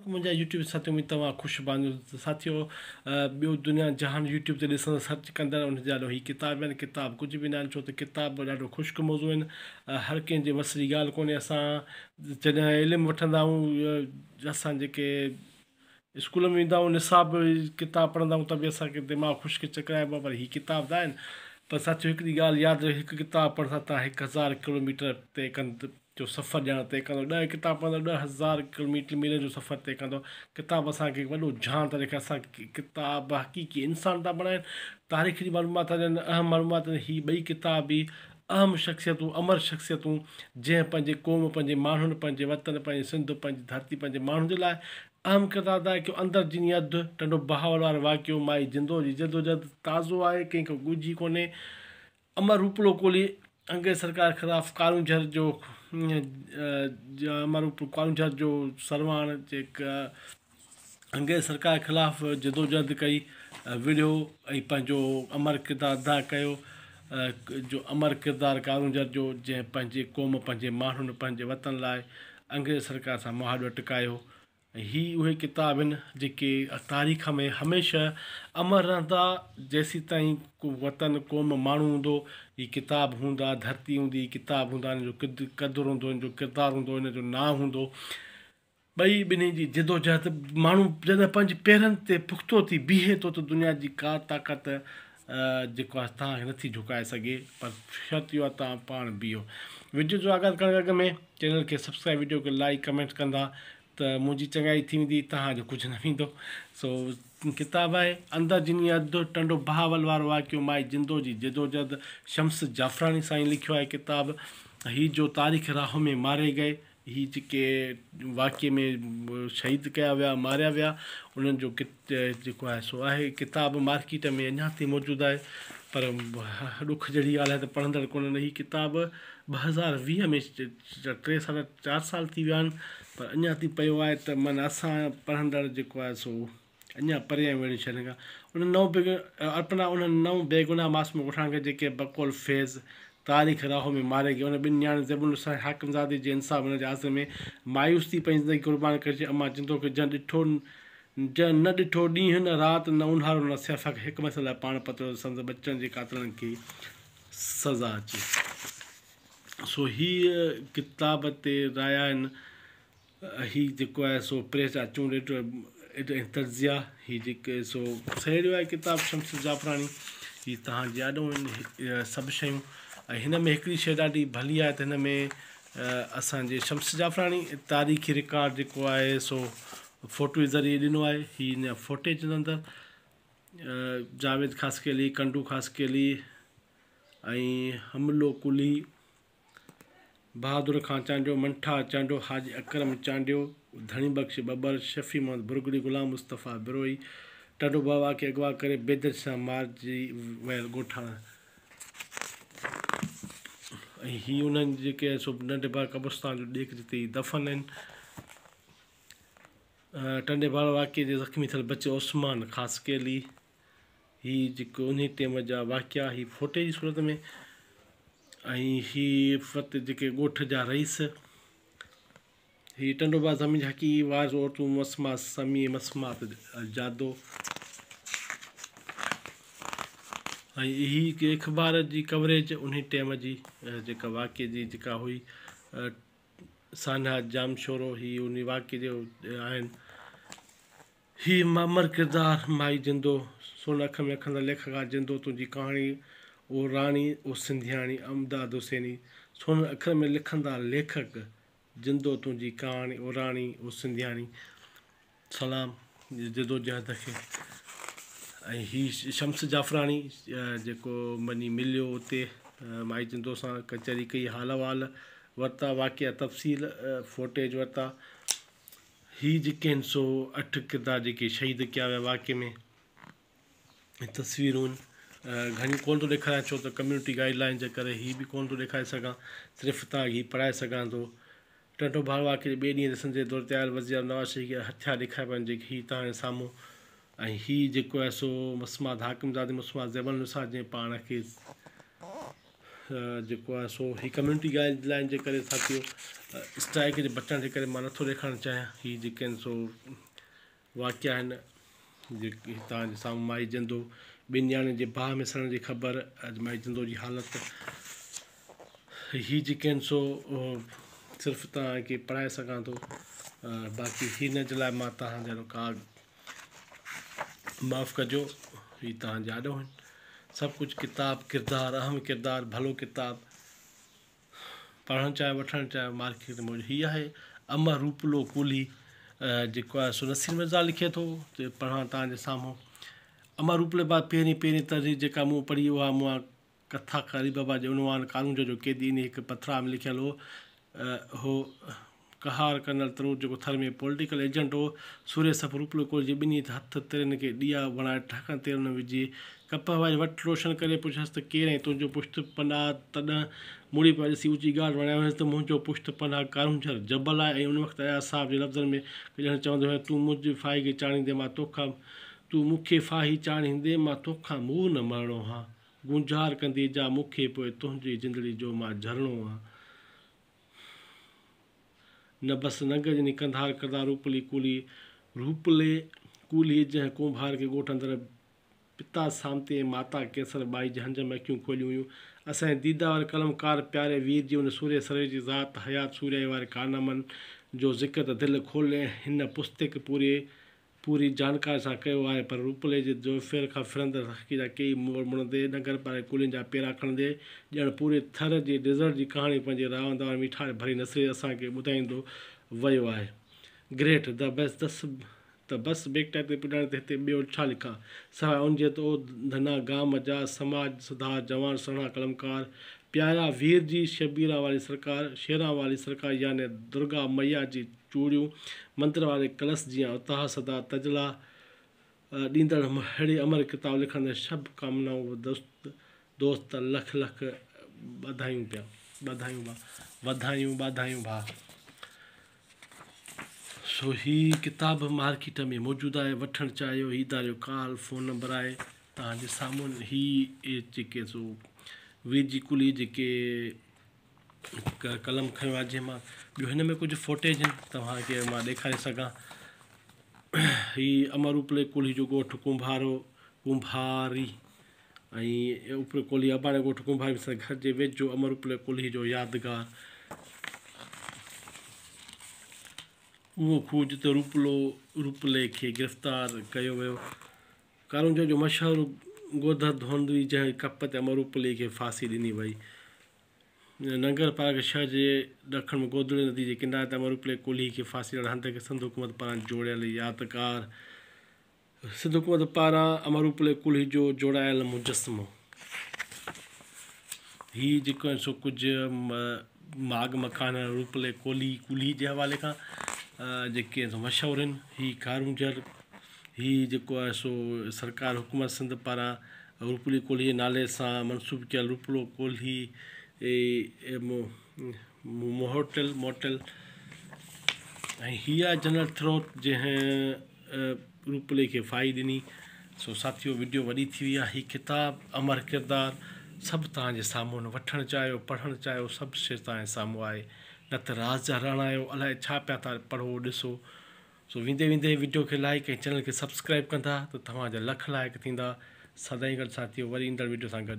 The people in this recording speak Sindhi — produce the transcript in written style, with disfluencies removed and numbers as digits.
عليڪم منهنجا يوٽيوب ساٿيو اميد توهان خوش باندو ساٿيو ٻيو دنيا جهان يوٽيوب تي ڏسندڙ سرچ ڪندڙ ان جا هي ڪتاب آهن ڪتاب ڪجهه به نه آهن ڇو ته ڪتاب ڏاڍو خشڪ موضوع آهن هر ڪنهن جي وس جي ڳالهه ڪونهي اسان جڏهن علم وٺندا آهيون اسان جيڪي اسڪول ۾ ويندا آهيون نصاب ڪتاب پڙهندا آهيون ته به اسانکي دماغ خشڪ چڪرائبو آهي پر هي ڪتاب ته آهن پر ساٿيو هڪڙي ڳالهه ياد رکو هڪ ڪتاب پڙهڻ سان توهان هڪ هزار ڪلوميٽر طئي ڪند جو سفر ڄڻ طئي ڪندو، ڏهه ڪتاب پڙهندو 10,000 ڪلوميٽر ميلن جو سفر طئي ڪندو. ڪتاب اسان کي وڏو جھان ٿا ڏيکارين، اسان کي ڪتاب حقيقي انسان ٿا بڻائين، تاريخ جي معلومات ٿا ڏين، اهم معلومات ڏين، هي ٻئي ڪتاب به اهم شخصيتون، امر شخصيتون جنهن پنهنجي قوم، پنهنجي ماڻهن، پنهنجي وطن، پنهنجي سنڌ، پنهنجي ڌرتي، پنهنجي ماڻهن جي لاء اهم ڪردار ادا ڪيو. اندر جني اڌ، ٽنڊو بهاول وارو واقعو، مائي جندو جي جدوجهد تازو آهي، ڪنهن کي ڳجهي ڪونهي. امر روپلو ڪولهي انگريز سرڪار خلاف ڪارونجهر جو امر روپلو ڪارونجهر جو سرواڻ جيڪا انگريز سرڪار خلاف جدوجهد ڪئي وڙهيو ۽ پنهنجو امر ڪردار ادا ڪيو جو امر ڪردار ڪارونجهر جو جنهن پنهنجي قوم پنهنجي ماڻهن پنهنجي وطن لاء انگريز سرڪار سان مهاڏو اٽڪايو ۽ هي اهي ڪتاب آهن جيڪي تاريخ ۾ هميشه امر رهندا جيسيتائين ڪو وطن قوم ماڻهو هوندو هي ڪتاب هوندا ڌرتي هوندي هي ڪتاب هوندا ان جو قدر هوندو ان جو ڪردار هوندو ان جو نانء هوندو ٻئي ٻنهي جي جدوجهد ماڻهو جڏهن پنهنجي پيرن تي پختو ٿي بيهي ٿو ته دنيا جي ڪا طاقت جيڪو آهي توهان کي نٿي جهڪائي سگهي پر شرط اهو آهي توهان پاڻ بيهو وڊيو جو آغاز ڪرڻ کان اڳ ۾ چينل کي سبسڪرائب وڊيو کي لائيڪ ڪمينٽ ڪندا ته منهنجي چڱائي ٿي ويندي توهان جو ڪجهه نه ويندو سو ڪتاب آهي اندر جني اڌ ٽنڊو بهاول وارو واقعو مائي جندو جي جدوجهد شمس جعفراڻي سائين لکيو آهي ڪتاب هي جو تاريخ راهو ۾ ماري گئي هي جيڪي واقعي ۾ شهيد ڪيا ويا ماريا ويا انهن جو جيڪو آهي سو آهي ڪتاب مارڪيٽ ۾ اڃا تائين موجود آهي پر ڏک جهڙي ڳالهه آهي ته پڙهندڙ ڪونهن هي ڪتاب 2020 ۾ ٽي ساڍا چار سال ٿي ويا آهن پر اڃا تائين پيو آهي ته معنيٰ اسان پڙهندڙ جيڪو آهي سو اڃا پري آهيون اهڙين شين کان انهن نو بي ارپنا انهن نو بيگناهه معصوم ڳوٺاڻن کي جيڪي بقول فيض تاريخ راهو ۾ ماري گئي انهن ٻن نياڻين زيب النساء ۽ حاڪم زادي جي انصاف ملڻ جي آسري ۾ مايوس ٿي پنهنجي زندگي قربان ڪري ڇڏي امان جندو کي جنهن ڏٺو جنهن نه ڏٺو ڏينهن نه رات نه اونهارو نه سيء فقط هڪ مسئلي لاء پاڻ پتوڙيو ته سندس ٻچن جي قاتلن کي سزا اچي. سو هيء ڪتاب تي رايا آهن. هي جيڪو آهي سو پريس جا چونڊ ايڊيٽر ۽ تجزيا هي جيڪي سو سهيڙيو آهي ڪتاب شمس جعفراڻي هي توهان جي آڏو آهن سڀ شيون ۽ هن ۾ هڪڙي شيء ڏاڍي ڀلي آهي ته هن ۾ اسان جي شمس جعفراڻي تاريخي رڪارڊ جيڪو آهي سو فوٽو جي ذريعي ڏنو آهي هي ان فوٽيج اندر جاويد خاصخيلي ڪنڊو خاصخيلي ۽ حملو ڪلهي، بهادر خان چانڊيو، منٺار چانڊيو، حاجي اڪرم چانڊيو، ڌڻي بخش ٻٻر، شفيع محمد ڀرڳڙي، غلام مصطفيٰ بروهي، ٽنڊو بهوا کي اغوا ڪري بيدردي سان مارجي ويل ڳوٺاڻا ۽ هي انهن جيڪي سو ننڍي باغ قبرستان جو ڏيک جتي هي دفن آهن. ٽنڊي بهاول واقعي جي زخمي ٿيل بچي عثمان خاصخيلي. هي جيڪو انهي ٽيم جا واقعا هي فوٽي جي صورت ۾ ۽ هي فت جيڪي ڳوٺ جا رئيس هي ٽنڊو باز زمين جي حقيقي وارث عورتون مسما سمي مسمات جادو ۽ هي اخبار جي ڪوريج انهي ٽيم جي جيڪا واقعي جي جيڪا هئي سانحه ڄامشورو هي انهي واقعي جو آهن هي امر ڪردار مائي جندو، سون اک ۾ اکن سان ليکڪا جندو تنهنجي ڪهاڻي او راڻي او سنڌياڻي امداد حسيني سونن اکرن ۾ لکندا ليکڪ جندو تنهنجي ڪهاڻي او راڻي او سنڌياڻي سلام جدوجهد کي ۽ هي شمس جعفراڻي جيڪو وڃي مليو اتي مائي جندو سان ڪچهري ڪئي حال احوال ورتا واقعا تفصيل فوٽيج ورتا هي جيڪي آهن سو اٺ ڪردار جيڪي شهيد ڪيا ويا واقعي ۾ تصويرون گهڻيون ڪونه ٿو ڏيکاريان ڇو ته ڪميونٽي گائيڊ لائن جي ڪري هي به ڪونه ٿو ڏيکاري سگهان صرف توهان کي هي پڙهائي سگهان ٿو ٽنڊو ڀاڙ واقعي جي ٻئي ڏينهن تي سنڌ جي دور تي آيل وزير اعظم نواز شريف کي هٿيار ڏيکاريا پيا وڃن جيڪي هي توهان جي سامهون ۽ هي جيڪو آهي سو مسمات حاڪم زادي مسمات زيب النساء جنهن پاڻ کي جيڪو آهي سو هي ڪميونٽي گائيڊ لائن جي ڪري ساٿيو اسٽرائيڪ جي بچڻ جي ڪري مان نٿو ڏيکارڻ چاهيان. هي جيڪي آهن سو واقعا آهن جيڪي توهان جي سامهون مائي جندو ٻن نياڻين جي باهه ۾ سڙڻ جي خبر، اڄ مائي جندو جي حالت هي جيڪي آهن سو صرف توهان کي پڙهائي سگهان ٿو، باقي هن جي لاء مان توهان جا ڪا معاف ڪجو. هي توهان جي آڏو آهن سڀ ڪجهه ڪتاب ڪردار اهم ڪردار ڀلو ڪتاب پڙهڻ چاهيو وٺڻ چاهيو مارڪيٽ ۾ موجود هي آهي امر روپلو ڪولهي جيڪو آهي سو نصير مرزا لکي ٿو پڙهان توهان جي سامهون امر روپلي بعد پهرين پهرين تحرير جيڪا مون پڙهي اها مون ڪٿا ڪاري بابا جي عنوان ڪارونجهر جو قيدي انهي هڪ پٿراء ۾ لکيل هو هو قهار ڪرنل ترور جيڪو ٿر ۾ پوليٽيڪل ايجنٽ هو، سورهيه صف روپلو ڪولهي جي ٻنهي هٿ ترين کي ڏيئا بڻائي ٺڪن تيل ۾ وجهي ڪپهه واري وٽ روشن ڪري پڇيس ته ڪير آهين تنهنجو پشت پناهه تڏهن مڙي پيو ڏسي اوچي ڳالهه وڻايو هيس ته منهنجو پشت پناهه ڪارونجهر جبل آهي ۽ ان وقت اياز صاحب جي لفظن ۾ ڄڻ چوندو هيس تون منهنجي ڦاهي کي چاڙهيندين مان توکان تون مون کي ڦاهي چاڙهيندين مان توکان مون نه مرڻو هان گونجار ڪندي جا مون کي پوء تنهنجي جندڙي جو مان جهرڻو آن نه بس ننگ جني ڪنڌار ڪردار روپلي ڪولهي روپلي ڪولهي جنهن ڪونڀار کي ڳوٺ اندر پتا سامتي ۽ ماتا ڪيسر ٻائي جي هنج ۾ اکيون کوليون هيون. اسان جي ديده واري قلمڪار پياري وير جي ان سورهيه سرويچ جي ذات حيات سورهيائي واري ڪارنامن جو ذڪر ته دل کولي هن پستڪ پوري پوري جانڪاري سان ڪيو آهي پر روپلي جي جوفير کان ڦرندڙ تحقيق جا ڪيئي موڙ مڙندي، ننگر پاري ڪولهين جا پيرا کڻندي، ڄڻ پوري ٿر جي ڊيزرٽ جي ڪهاڻي پنهنجي راوند واري ميٺاڻ ڀري نثري اسان کي ٻڌائيندو ويو آهي. گريٽ، the best دس ته بس بيڪ ٽائيپ تي پڄاڻي تي هتي ٻيو ڇا لکان، سواء ان جي ته او ڌنا گام جا سماج سڌار جوان سهڻا قلمڪار پيارا وير جي شبيران واري سرڪار، شيران واري سرڪار يعني درگا مئيا جي چوڙيون مندر واري ڪلس جيان اتاهه سدا تجلا ڏيندڙ ههڙي امر ڪتاب لکڻ تي شڀ ڪامنائون دوست دوست لک لک ٻڌايون پيا ٻڌايون وڌايون ٻاڌايون ڀاء. سو هي ڪتاب مارڪيٽ ۾ موجود آهي وٺڻ چاهيو هي اداري جو ڪال فون نمبر آهي توهان جي سامهون هي جيڪي سو وير جي ڪلي جيڪي قلم کنيو آهي جنهن مان ٻيو هن ۾ ڪجهه فوٽيج آهن توهان کي مان ڏيکاري سگهان هي امر اپلي ڪولهي جو ڳوٺ ڪنڀارو ڪنڀاري ۽ اپري ڪولهي اباڻي ڳوٺ ڪنڀاري ۾ سندس گهر جي ويجهو امر اپلي ڪولهي جو يادگار اهو کوهه جتي روپلو روپلي کي گرفتار ڪيو ويو. ڪارونجهر جو مشهور گوڌر ڌونڌري جنهن ڪپ تي امر روپلي کي ڦاسي ڏني وئي. ننگر پارڪر شهر جي ڏکڻ ۾ گودڙي ندي جي ڪناري تي امر روپلي ڪولهي کي ڦاسي ڏيڻ هنڌ کي سنڌ حڪومت پاران جوڙيل يادگار سنڌ حڪومت پاران امر روپلي ڪولهي جو جوڙايل مجسمو. هي جيڪو آهي سو ڪجهه ماڳ مڪان روپلي ڪولهي ڪولهي جي حوالي کان جيڪي مشهور آهن. هي ڪارونجهر هي جيڪو آهي سو سرڪار حڪومت سنڌ پاران روپلي ڪولهي جي نالي سان منسوب ڪيل روپلو ڪولهي موهوٽل موٽل ۽ هي آهي جنرل ٿروٽ جنهن روپلي کي ڦاهي ڏني. سو ساٿيو وڊيو وڏي ٿي وئي آهي هي ڪتاب امر ڪردار سڀ توهان جي سامهون آهن وٺڻ چاهيو پڙهڻ چاهيو سڀ شي توهان جي سامهون آهي نه ته راز جا راڻا آهيو الائي ڇا پيا ٿا پڙهو ڏسو سو ويندي ويندي وڊيو کي لائيڪ ۽ چينل کي سبسڪرائب ڪندا ته توهان جا لک لائق ٿيندا سدائين گڏ ساٿيو وري ايندڙ وڊيو سان گڏ.